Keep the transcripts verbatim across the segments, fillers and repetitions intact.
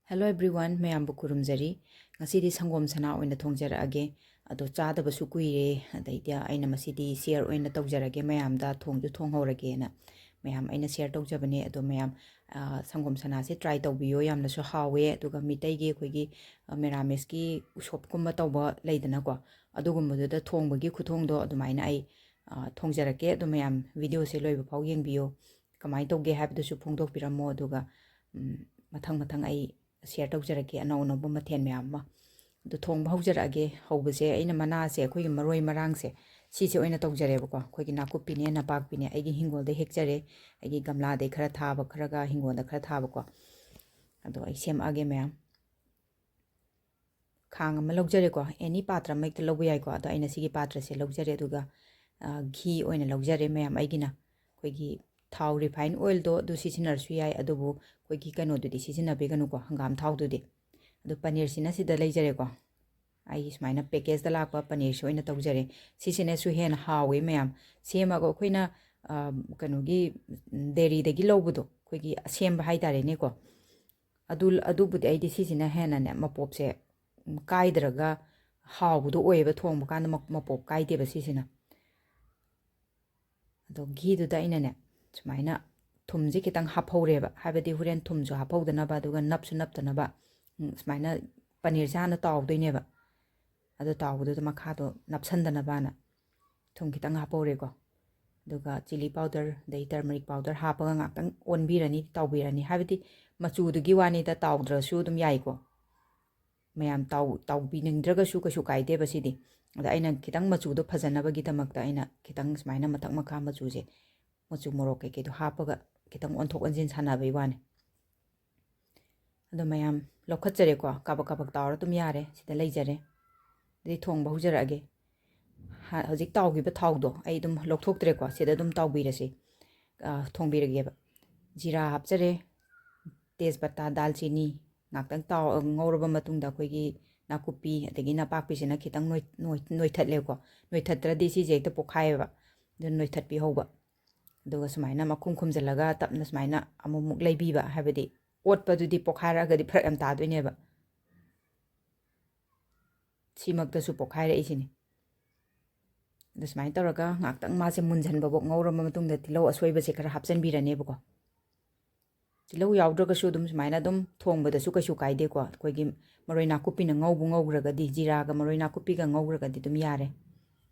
Hello everyone, ꯃꯌꯥꯝꯕꯨ ꯈꯨꯔꯨꯝꯖꯔꯤ꯫ ꯉꯁꯤꯗꯤ ꯁꯪꯒꯣꯝ ꯁꯅꯥ ꯑꯣꯏꯅ ꯊꯣꯡꯖꯔꯛꯑꯒꯦ꯫ ꯑꯗꯣ ꯆꯥꯗꯕꯁꯨ ꯀꯨꯏꯔꯦ, ꯑꯗꯩꯗꯤ ꯑꯩꯅ ꯃꯁꯤꯗꯤ share ꯑꯣꯏꯅ ꯇꯧꯖꯔꯒꯦ ꯃꯌꯥꯝꯗ, ꯊꯣꯡꯁꯨ ꯊꯣꯡꯍꯧꯔꯒꯦꯅ꯫ ꯃꯌꯥꯝ ꯑꯩꯅ share ꯇꯧꯖꯕꯅꯦ꯫ ꯑꯗꯣ ꯃꯌꯥꯝ, ꯑ, ꯁꯪꯒꯣꯝ ꯁꯅꯥꯁꯦ try ꯇꯧꯕꯤꯌꯣ, ꯌꯥꯝꯅꯁꯨ ꯍꯥꯎꯋꯦ꯫ ꯑꯗꯨꯒ ꯃꯤꯇꯩꯒꯤ ꯑꯩꯈꯣꯏꯒꯤ, ꯑ, ꯃꯦꯔꯥꯃꯦꯁꯀꯤ ꯎꯁꯣꯞꯀꯨꯝꯕ ꯇꯧꯕ ꯂꯩꯗꯅꯀꯣ, ꯑꯗꯨꯒꯨꯝꯕꯗꯨꯗ ꯊꯣꯡꯕꯒꯤ ꯈꯨꯊꯣꯡꯗꯣ ꯑꯗꯨꯃꯥꯏꯅ ꯑꯩ, ꯑ, ꯊꯣꯡꯖꯔꯛꯀꯦ꯫ ꯑꯗꯣ ꯃꯌꯥꯝ videoꯁꯦ ꯂꯣꯏꯕ ꯐꯥꯎ ꯌꯦꯡꯕꯤꯌꯣ꯫ ꯀꯃꯥꯏꯅ ꯇꯧꯒꯦ ꯍꯥꯏꯕꯗꯨꯁꯨ ꯐꯣꯡꯗꯣꯛꯄꯤꯔꯝꯃꯣ꯫ ꯑꯗꯨꯒ, ꯎꯝ, ꯃꯊꯪ ꯃꯊꯪ ꯑꯩ share ꯇꯧꯖꯔꯛꯀꯦ ꯑꯅꯧ ꯑꯅꯧꯕ ꯃꯊꯦꯜ ꯃꯌꯥꯝ ꯑꯃ꯫ ꯑꯗꯨ ꯊꯣꯡꯕ ꯍꯧꯖꯔꯛꯑꯒꯦ꯫ ꯍꯧꯕꯁꯦ ꯑꯩꯅ ꯃꯅꯥꯁꯦ, ꯑꯩꯈꯣꯏꯒꯤ ꯃꯔꯣꯏ ꯃꯔꯥꯡꯁꯦ, ꯁꯤꯁꯦ ꯑꯣꯏꯅ ꯇꯧꯖꯔꯦꯕꯀꯣ꯫ ꯑꯩꯈꯣꯏꯒꯤ ꯅꯥꯀꯨꯞꯄꯤꯅꯦ, ꯅꯄꯥꯛꯄꯤꯅꯦ, ꯑꯩꯒꯤ ꯍꯤꯡꯒꯣꯜꯗ ꯍꯦꯛꯆꯔꯦ꯫ ꯑꯩꯒꯤ ꯒꯝꯂꯥꯗꯩ ꯈꯔ ꯊꯥꯕ ꯈꯔꯒ ꯍꯤꯡꯒꯣꯜꯗ ꯈꯔ ꯊꯥꯕꯀꯣ꯫ ꯑꯗꯣ ꯑꯩ ꯁꯦꯝꯃꯛꯑꯒꯦ ꯃꯌꯥꯝ꯫ ꯈꯥꯡ ꯑꯃ ꯂꯧꯖꯔꯦꯀꯣ, any ꯄꯥꯇ꯭ꯔ ꯑꯃ ꯍꯦꯛꯇ ꯂꯧꯕ ꯌꯥꯏꯀꯣ꯫ ꯑꯗꯣ ꯑꯩꯅ ꯁꯤꯒꯤ ꯄꯥꯇ꯭ꯔꯁꯦ ꯂꯧꯖꯔꯦ, ꯑꯗꯨꯒ, ꯑ, ꯘꯤ ꯑꯣꯏꯅ ꯂꯧꯖꯔꯦ ꯃꯌꯥꯝ꯫ ꯑꯩꯒꯤꯅ ꯑꯩꯈꯣꯏꯒꯤ ꯊꯥꯎ, refine oilꯗꯣ ꯑꯗꯨ ꯁꯤꯖꯤꯟꯅꯔꯁꯨ ꯌꯥꯏ, ꯑꯗꯨꯕꯨ ꯑꯩꯈꯣꯏꯒꯤ ꯀꯩꯅꯣꯗꯨꯗꯤ ꯁꯤꯖꯤꯟꯅꯕꯤꯒꯅꯨꯀꯣ, ꯍꯪꯒꯥꯝ ꯊꯥꯎꯗꯨꯗꯤ꯫ ꯑꯗꯨ ꯄꯅꯤꯔꯁꯤꯅ ꯁꯤꯗ ꯂꯩꯖꯔꯦꯀꯣ, ꯑꯩꯒꯤ ꯁꯨꯃꯥꯏꯅ packageꯇ ꯂꯥꯛꯄ ꯄꯅꯤꯔꯁꯤ ꯑꯣꯏꯅ ꯇꯧꯖꯔꯦ꯫ ꯁꯤꯁꯤꯅꯁꯨ ꯍꯦꯟꯅ ꯍꯥꯎꯋꯦ ꯃꯌꯥꯝ꯫ ꯁꯦꯝꯃꯒ ꯑꯩꯈꯣꯏꯅ, ꯑ, ꯀꯩꯅꯣꯒꯤ, ꯗꯦꯔꯤꯗꯒꯤ ꯂꯧꯕꯗꯣ, ꯑꯩꯈꯣꯏꯒꯤ ꯑꯁꯦꯝꯕ ꯍꯥꯏꯇꯥꯔꯦꯅꯦꯀꯣ, ꯑꯗꯨ, ꯑꯗꯨꯕꯨꯗꯤ ꯑꯩꯗꯤ ꯁꯤꯁꯤꯅ ꯍꯦꯟꯅꯅꯦ ꯃꯄꯣꯞꯁꯦ, ꯎꯝ, ꯀꯥꯏꯗ꯭ꯔꯒ ꯍꯥꯎꯕꯗꯣ ꯑꯣꯏꯌꯦꯕ, ꯊꯣꯡꯕ ꯀꯥꯟꯗ ꯃ-, ꯃꯄꯣꯞ ꯀꯥꯏꯗꯦꯕ ꯁꯤꯁꯤꯅ꯫ ꯑꯗꯣ ꯘꯤꯗꯨꯗ ꯑꯩꯅꯅꯦ ꯁꯨꯃꯥꯏꯅ ꯊꯨꯝꯁꯦ ꯈꯤꯇꯪ ꯍꯥꯞꯍꯧꯔꯦꯕ, ꯍꯥꯏꯕꯗꯤ ꯍꯣꯔꯦꯟ ꯊꯨꯝꯁꯨ ꯍꯥꯞꯍꯧꯗꯅꯕ, ꯑꯗꯨꯒ ꯅꯞꯁꯨ ꯅꯞꯇꯅꯕ, ꯎꯝ, ꯁꯨꯃꯥꯏꯅ ꯄꯅꯤꯔꯁꯦ ꯍꯥꯟꯅ ꯇꯥꯎꯗꯣꯏꯅꯦꯕ꯫ ꯑꯗꯣ ꯇꯥꯎꯕꯗꯨꯗ ꯃꯈꯥꯗꯣ ꯅꯞꯁꯟꯗꯅꯕꯅ ꯊꯨꯝ ꯈꯤꯇꯪ ꯍꯥꯞꯍꯧꯔꯦꯀꯣ꯫ ꯑꯗꯨꯒ chilli powder, ꯑꯗꯩ turmeric powder ꯍꯥꯞꯄꯒ ꯉꯥꯛꯇꯪ ꯑꯣꯟꯕꯤꯔꯅꯤ, ꯇꯥꯎꯕꯤꯔꯅꯤ꯫ ꯍꯥꯏꯕꯗꯤ ꯃꯆꯨꯗꯨꯒꯤ ꯋꯥꯅꯤꯗ, ꯇꯥꯎꯗ꯭ꯔꯁꯨ ꯑꯗꯨꯝ ꯌꯥꯏꯀꯣ꯫ ꯃꯌꯥꯝ ꯇꯥꯎ-, ꯇꯥꯎꯕꯤꯅꯤꯡꯗ꯭ꯔꯒꯁꯨ ꯀꯩꯁꯨ ꯀꯥꯏꯗꯦꯕ ꯁꯤꯗꯤ꯫ ꯑꯗ ꯑꯩꯅ ꯈꯤꯇꯪ ꯃꯆꯨꯗꯣ ꯐꯖꯅꯕꯒꯤꯗꯃꯛꯇ ꯑꯩꯅ ꯈꯤꯇꯪ ꯁꯨꯃꯥꯏꯅ ꯃꯊꯛ ꯃꯈꯥ ꯃꯆꯨꯁꯦ, ꯃꯆꯨ ꯃꯣꯔꯣꯛ ꯀꯩꯀꯩꯗꯣ ꯍꯥꯞꯄꯒ ꯈꯤꯇꯪ ꯑꯣꯟꯊꯣꯛ ꯑꯣꯟꯁꯤꯟ ꯁꯥꯟꯅꯕꯩ ꯋꯥꯅꯤ꯫ ꯑꯗꯣ ꯃꯌꯥꯝ ꯂꯧꯈꯠꯆꯔꯦꯀꯣ, ꯀꯥꯕꯛ ꯀꯥꯕꯛ ꯇꯥꯎꯔ ꯑꯗꯨꯝ ꯌꯥꯔꯦ, ꯁꯤꯗ ꯂꯩꯖꯔꯦ꯫ ꯑꯗꯩ ꯊꯣꯡꯕ ꯍꯧꯖꯔꯛꯑꯒꯦ꯫ ꯍ-, ꯍꯧꯖꯤꯛ ꯇꯥꯎꯈꯤꯕ ꯊꯥꯎꯗꯣ ꯑꯩ ꯑꯗꯨꯝ ꯂꯧꯊꯣꯛꯇ꯭ꯔꯦꯀꯣ, ꯁꯤꯗ ꯑꯗꯨꯝ ꯇꯥꯎꯕꯤꯔꯁꯤ꯫ ꯑ, ꯊꯣꯡꯕꯤꯔꯒꯦꯕ꯫ ꯖꯤꯔꯥ ꯍꯥꯞꯆꯔꯦ, ꯇꯦꯖꯄꯇꯥ, ꯗꯥꯜꯆꯤꯅꯤ ꯉꯥꯛꯇꯪ ꯇꯥꯎ-, ꯉꯧꯔꯕ ꯃꯇꯨꯡꯗ ꯑꯩꯈꯣꯏꯒꯤ ꯅꯥꯀꯨꯞꯄꯤ ꯑꯗꯒꯤ ꯅꯄꯥꯛꯄꯤꯁꯤꯅ ꯈꯤꯇꯪ ꯅꯣꯏ-, ꯅꯣꯏ-, ꯅꯣꯏꯊꯠꯂꯦꯀꯣ꯫ ꯅꯣꯏꯊꯠꯇ꯭ꯔꯗꯤ ꯁꯤꯁꯦ ꯍꯦꯛꯇ ꯄꯣꯛꯈꯥꯏꯌꯦꯕ꯫ ꯑꯗꯨꯅ ꯅꯣꯏꯊꯠꯄꯤꯍꯧꯕ꯫ ꯑꯗꯨꯒ ꯁꯨꯃꯥꯏꯅ ꯃꯈꯨꯝ ꯈꯨꯝꯖꯤꯜꯂꯒ ꯇꯞꯅ ꯁꯨꯃꯥꯏꯅ ꯑꯃꯨꯛꯃꯨꯛ ꯂꯩꯕꯤꯕ, ꯍꯥꯏꯕꯗꯤ ꯑꯣꯠꯄꯗꯨꯗꯤ ꯄꯣꯛꯈꯥꯏꯔꯛꯑꯒꯗꯤ ꯐꯔꯛ ꯌꯥꯝ ꯇꯥꯗꯣꯏꯅꯦꯕ꯫ ꯁꯤꯃꯛꯇꯁꯨ ꯄꯣꯛꯈꯥꯏꯔꯛꯏꯁꯤꯅꯤ꯫ ꯑꯗꯨ ꯁꯨꯃꯥꯏꯅ ꯇꯧꯔꯒ ꯉꯥꯛꯇꯪ ꯃꯥꯁꯦ ꯃꯨꯟꯖꯟꯕꯐꯥꯎ ꯉꯧꯔꯕ ꯃꯇꯨꯡꯗ ꯇꯤꯜꯍꯧ ꯑꯁꯣꯏꯕꯁꯦ ꯈꯔ ꯍꯥꯞꯆꯤꯟꯕꯤꯔꯅꯦꯕꯀꯣ꯫ ꯇꯤꯜꯍꯧ ꯌꯥꯎꯗ꯭ꯔꯒꯁꯨ ꯑꯗꯨꯝ ꯁꯨꯃꯥꯏꯅ ꯑꯗꯨꯝ ꯊꯣꯡꯕꯗꯁꯨ ꯀꯩꯁꯨ ꯀꯥꯏꯗꯦꯀꯣ꯫ ꯑꯩꯈꯣꯏꯒꯤ ꯃꯔꯣꯏ ꯅꯥꯀꯨꯞꯄꯤꯅ ꯉꯧꯕ ꯉꯧꯈ꯭ꯔꯒꯗꯤ, ꯖꯤꯔꯥꯒ ꯃꯔꯣꯏ ꯅꯥꯀꯨꯞꯄꯤꯒ ꯉꯧꯈ꯭ꯔꯒꯗꯤ ꯑꯗꯨꯝ ꯌꯥꯔꯦ꯫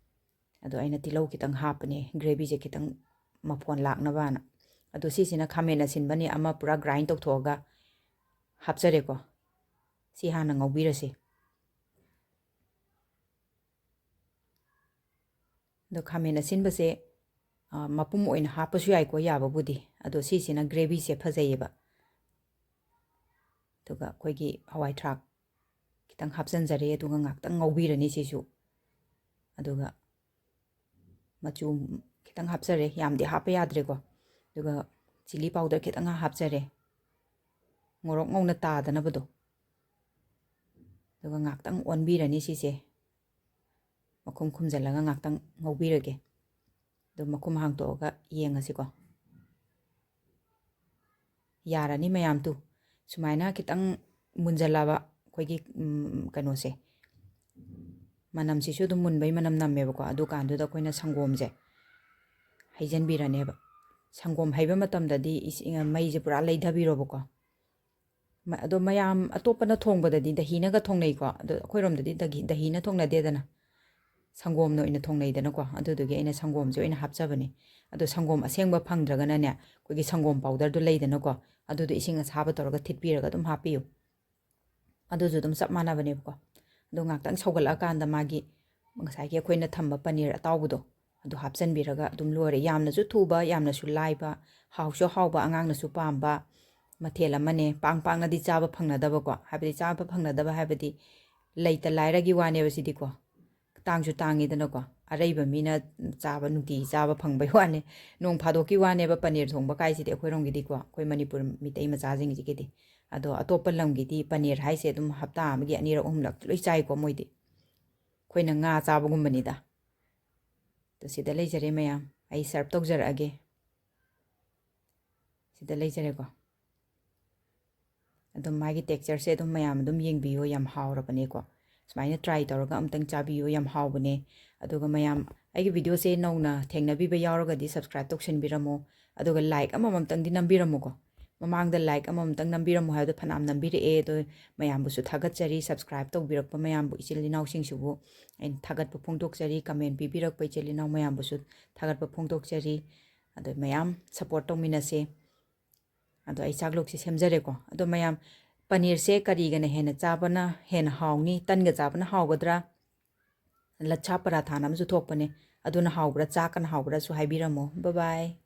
ꯑꯗꯣ ꯑꯩꯅ ꯇꯤꯜꯍꯧ ꯈꯤꯇꯪ ꯍꯥꯞꯄꯅꯦ, ꯒ꯭ꯔꯦꯚꯤꯁꯦ ꯈꯤꯇꯪ ꯃꯐꯣꯟ ꯂꯥꯛꯅꯕꯅ꯫ ꯑꯗꯣ ꯁꯤꯁꯤꯅ ꯈꯥꯃꯦꯟ ꯑꯁꯤꯟꯕꯅꯤ, ꯑꯃ ꯄꯨꯔꯥ ꯒ꯭ꯔꯥꯏꯟ ꯇꯧꯊꯣꯛꯑꯒ ꯍꯥꯞꯆꯔꯦꯀꯣ꯫ ꯁꯤ ꯍꯥꯟꯅ ꯉꯧꯕꯤꯔꯁꯤ꯫ ꯑꯗꯣ ꯈꯥꯃꯦꯟ ꯑꯁꯤꯟꯕꯁꯦ, ꯑ, ꯃꯄꯨꯝ ꯑꯣꯏꯅ ꯍꯥꯞꯄꯁꯨ ꯌꯥꯏꯀꯣ, ꯌꯥꯕꯕꯨꯗꯤ꯫ ꯑꯗꯣ ꯁꯤꯁꯤꯅ ꯒ꯭ꯔꯦꯚꯤꯁꯦ ꯐꯖꯩꯌꯦꯕ꯫ ꯑꯗꯨꯒ ꯑꯩꯈꯣꯏꯒꯤ ꯍꯋꯥꯏ ꯊ꯭ꯔꯥꯛ ꯈꯤꯇꯪ ꯍꯥꯞꯆꯤꯟꯖꯔꯦ, ꯑꯗꯨꯒ ꯉꯥꯛꯇꯪ ꯉꯧꯕꯤꯔꯅꯤ ꯁꯤꯁꯨ꯫ ꯑꯗꯨꯒ ꯃꯆꯨ ꯈꯤꯇꯪ ꯍꯥꯞꯆꯔꯦ, ꯌꯥꯝꯗꯤ ꯍꯥꯞꯄ ꯌꯥꯗ꯭ꯔꯦꯀꯣ꯫ ꯑꯗꯨꯒ ꯆꯤꯂꯤ ꯄꯥꯎꯗꯔ ꯈꯤꯇꯪ ꯍꯥꯞꯆꯔꯦ, ꯉꯧꯔꯣꯛ ꯉꯧꯅ ꯇꯥꯗꯅꯕꯗꯣ꯫ ꯑꯗꯨꯒ ꯉꯥꯛꯇꯪ ꯑꯣꯟꯕꯤꯔꯅꯤ ꯁꯤꯁꯦ꯫ ꯃꯈꯨꯝ ꯈꯨꯝꯖꯤꯜꯂꯒ ꯉꯥꯛꯇꯪ ꯉꯧꯕꯤꯔꯒꯦ꯫ ꯑꯗꯨ ꯃꯈꯨꯝ ꯍꯥꯡꯇꯣꯛꯑꯒ ꯌꯦꯡꯉꯁꯤꯀꯣ꯫ ꯌꯥꯔꯅꯤ ꯃꯌꯥꯝ ꯇꯨ꯫ ꯁꯨꯃꯥꯏꯅ ꯈꯤꯇꯪ ꯃꯨꯟꯖꯜꯂꯕ ꯑꯩꯈꯣꯏꯒꯤ, ꯎꯝ, ꯀꯩꯅꯣꯁꯦ, ꯃꯅꯝꯁꯤꯁꯨ ꯑꯗꯨꯝ ꯃꯨꯟꯕꯩ ꯃꯅꯝ ꯅꯝꯃꯦꯕꯀꯣ꯫ ꯑꯗꯨꯀꯥꯟꯗꯨꯗ ꯑꯩꯈꯣꯏꯅ ꯁꯪꯒꯣꯝꯁꯦ ꯍꯩꯖꯤꯟꯕꯤꯔꯅꯦꯕ꯫ ꯁꯪꯒꯣꯝ ꯍꯩꯕ ꯃꯇꯝꯗꯗꯤ ꯏꯁꯤꯡ, ꯃꯩꯁꯦ ꯄꯨꯔꯥ ꯂꯩꯊꯕꯤꯔꯣꯕꯀꯣ꯫ ꯃ-, ꯑꯗꯣ ꯃꯌꯥꯝ ꯑꯇꯣꯞꯄꯅ ꯊꯣꯡꯕꯗꯗꯤ ꯗꯍꯤꯅꯒ ꯊꯣꯡꯅꯩꯀꯣ꯫ ꯑꯗꯣ ꯑꯩꯈꯣꯏꯔꯣꯝꯗꯗꯤ ꯗꯒꯤ-, ꯗꯍꯤꯅ ꯊꯣꯡꯅꯗꯦꯗꯅ꯫ ꯁꯪꯒꯣꯝꯅ ꯑꯣꯏꯅ ꯊꯣꯡꯅꯩꯗꯅꯀꯣ꯫ ꯑꯗꯨꯗꯨꯒꯤ ꯑꯩꯅ ꯁꯪꯒꯣꯝꯁꯦ ꯑꯣꯏꯅ ꯍꯥꯞꯆꯕꯅꯦ꯫ ꯑꯗꯣ ꯁꯪꯒꯣꯝ ꯑꯁꯦꯡꯕ ꯐꯪꯗ꯭ꯔꯒꯅꯅꯦ, ꯑꯩꯈꯣꯏꯒꯤ ꯁꯪꯒꯣꯝ ꯄꯥꯎꯗꯔꯗꯣ ꯂꯩꯗꯅꯀꯣ, ꯑꯗꯨꯗꯣ ꯏꯁꯤꯡ ꯑꯁꯥꯕ ꯇꯧꯔꯒ ꯊꯤꯠꯄꯤꯔꯒ ꯑꯗꯨꯝ ꯍꯥꯞꯄꯤꯌꯨ꯫ ꯑꯗꯨꯁꯨ ꯑꯗꯨꯝ ꯆꯞ ꯃꯥꯟꯅꯕꯅꯦꯕꯀꯣ꯫ ꯑꯗꯣ ꯉꯥꯛꯇꯪ ꯁꯧꯒꯠꯂꯛꯑꯀꯥꯟꯗ ꯃꯥꯒꯤ ꯉꯁꯥꯏꯒꯤ ꯑꯩꯈꯣꯏꯅ ꯊꯝꯕ ꯄꯅꯤꯔ ꯑꯇꯥꯎꯕꯗꯣ ꯑꯗꯨ ꯍꯥꯞꯆꯤꯟꯕꯤꯔꯒ ꯑꯗꯨꯝ ꯂꯣꯏꯔꯦ꯫ ꯌꯥꯝꯅꯁꯨ ꯊꯨꯕ, ꯌꯥꯝꯅꯁꯨ ꯂꯥꯏꯕ, ꯍꯥꯎꯁꯨ ꯍꯥꯎꯕ, ꯑꯉꯥꯡꯅꯁꯨ ꯄꯥꯝꯕ ꯃꯊꯦꯜ ꯑꯃꯅꯦ꯫ ꯄꯥꯡ ꯄꯥꯛꯅꯗꯤ ꯆꯥꯕ ꯐꯪꯅꯗꯕꯀꯣ, ꯍꯥꯏꯕꯗꯤ ꯆꯥꯕ ꯐꯪꯅꯗꯕ ꯍꯥꯏꯕꯗꯤ ꯂꯩꯇ ꯂꯥꯏꯔꯒꯤ ꯋꯥꯅꯦꯕ ꯁꯤꯗꯤꯀꯣ꯫ ꯇꯥꯡꯁꯨ ꯇꯥꯡꯉꯤꯗꯅꯀꯣ, ꯑꯔꯩꯕ ꯃꯤꯅ ꯆꯥꯕ, ꯅꯨꯡꯇꯤꯒꯤ ꯆꯥꯕ ꯐꯪꯕꯩ ꯋꯥꯅꯦ꯫ ꯅꯣꯡ ꯐꯥꯗꯣꯛꯀꯤ ꯋꯥꯅꯦꯕ ꯄꯅꯤꯔ ꯊꯣꯡꯕ ꯀꯥꯏꯁꯤꯗꯤ ꯑꯩꯈꯣꯏꯔꯣꯝꯒꯤꯗꯤꯀꯣ, ꯑꯩꯈꯣꯏ ꯃꯅꯤꯄꯨꯔ ꯃꯤꯇꯩ ꯃꯆꯥꯁꯤꯡꯁꯤꯒꯤꯗꯤ꯫ ꯑꯗꯣ ꯑꯇꯣꯞꯄ ꯂꯝꯒꯤꯗꯤ ꯄꯅꯤꯔ ꯍꯥꯏꯁꯦ ꯑꯗꯨꯝ ꯍꯞꯇꯥ ꯑꯃꯒꯤ ꯑꯅꯤꯔꯛ ꯑꯍꯨꯝꯂꯛ ꯂꯣꯏ ꯆꯥꯏꯀꯣ ꯃꯣꯏꯗꯤ꯫ ꯑꯩꯈꯣꯏꯅ ꯉꯥ ꯆꯥꯕꯒꯨꯝꯕꯅꯤꯗ꯫ ꯑꯗꯣ ꯁꯤꯗ ꯂꯩꯖꯔꯦ ꯃꯌꯥꯝ, ꯑꯩ ꯁꯔꯞ ꯇꯧꯖꯔꯛꯑꯒꯦ꯫ ꯁꯤꯗ ꯂꯩꯖꯔꯦꯀꯣ꯫ ꯑꯗꯨꯝ ꯃꯥꯒꯤ textureꯁꯦ ꯑꯗꯨꯝ ꯃꯌꯥꯝ ꯑꯗꯨꯝ ꯌꯦꯡꯕꯤꯌꯣ, ꯌꯥꯝ ꯍꯥꯎꯔꯕꯅꯦꯀꯣ꯫ ꯁꯨꯃꯥꯏꯅ try ꯇꯧꯔꯒ ꯑꯝꯇꯪ ꯆꯥꯕꯤꯌꯨ, ꯌꯥꯝ ꯍꯥꯎꯕꯅꯦ꯫ ꯑꯗꯨꯒ ꯃꯌꯥꯝ ꯑꯩꯒꯤ videoꯁꯦ ꯅꯧꯅ ꯊꯦꯡꯅꯕꯤꯕ ꯌꯥꯎꯔꯒꯗꯤ subscribe ꯇꯧꯁꯤꯟꯕꯤꯔꯝꯃꯣ꯫ ꯑꯗꯨꯒ like ꯑꯃꯃꯝꯇꯪꯗꯤ ꯅꯝꯕꯤꯔꯝꯃꯨꯀꯣ꯫ ꯃꯃꯥꯡꯗ like ꯑꯃꯃꯝꯇꯪ ꯅꯝꯕꯤꯔꯝꯃꯣ ꯍꯥꯏꯕꯗꯣ ꯐꯅꯌꯥꯝ ꯅꯝꯕꯤꯔꯛꯑꯦ꯫ ꯑꯗꯣ ꯃꯌꯥꯝꯕꯨꯁꯨ ꯊꯥꯒꯠꯆꯔꯤ, subscribe ꯇꯧꯕꯤꯔꯛꯄ ꯃꯌꯥꯝꯕꯨ, ꯏꯆꯤꯜ ꯏꯅꯥꯎꯁꯤꯡꯁꯤꯕꯨ ꯑꯩꯅ ꯊꯥꯒꯠꯄ ꯐꯣꯡꯗꯣꯛꯆꯔꯤ, comment ꯄꯤꯕꯤꯔꯛꯄ ꯏꯆꯤꯜ ꯏꯅꯥꯎ ꯃꯌꯥꯝꯕꯨꯁꯨ ꯊꯥꯒꯠꯄ ꯐꯣꯡꯗꯣꯛꯆꯔꯤ꯫ ꯑꯗꯣ ꯃꯌꯥꯝ support ꯇꯧꯃꯤꯟꯅꯁꯦ꯫ ꯑꯗꯣ ꯑꯩ ꯆꯥꯛꯂꯣꯛꯁꯦ ꯁꯦꯝꯖꯔꯦꯀꯣ꯫ ꯑꯗꯣ ꯃꯌꯥꯝ, ꯄꯅꯤꯔꯁꯦ ꯀꯔꯤꯒꯅ ꯍꯦꯟꯅ ꯆꯥꯕꯅ ꯍꯦꯟꯅ ꯍꯥꯎꯅꯤ? ꯇꯟꯒ ꯆꯥꯕꯅ ꯍꯥꯎꯒꯗ꯭ꯔꯥ? ꯂꯠꯁꯥ ꯄꯔꯥꯊꯥꯅ ꯑꯃꯁꯨ ꯊꯣꯛꯄꯅꯦ, ꯑꯗꯨꯅ ꯍꯥꯎꯕ꯭ꯔꯥ, ꯆꯥꯛꯀꯅ ꯍꯥꯎꯕ꯭ꯔꯥꯁꯨ ꯍꯥꯏꯕꯤꯔꯝꯃꯣ꯫ Bye bye꯫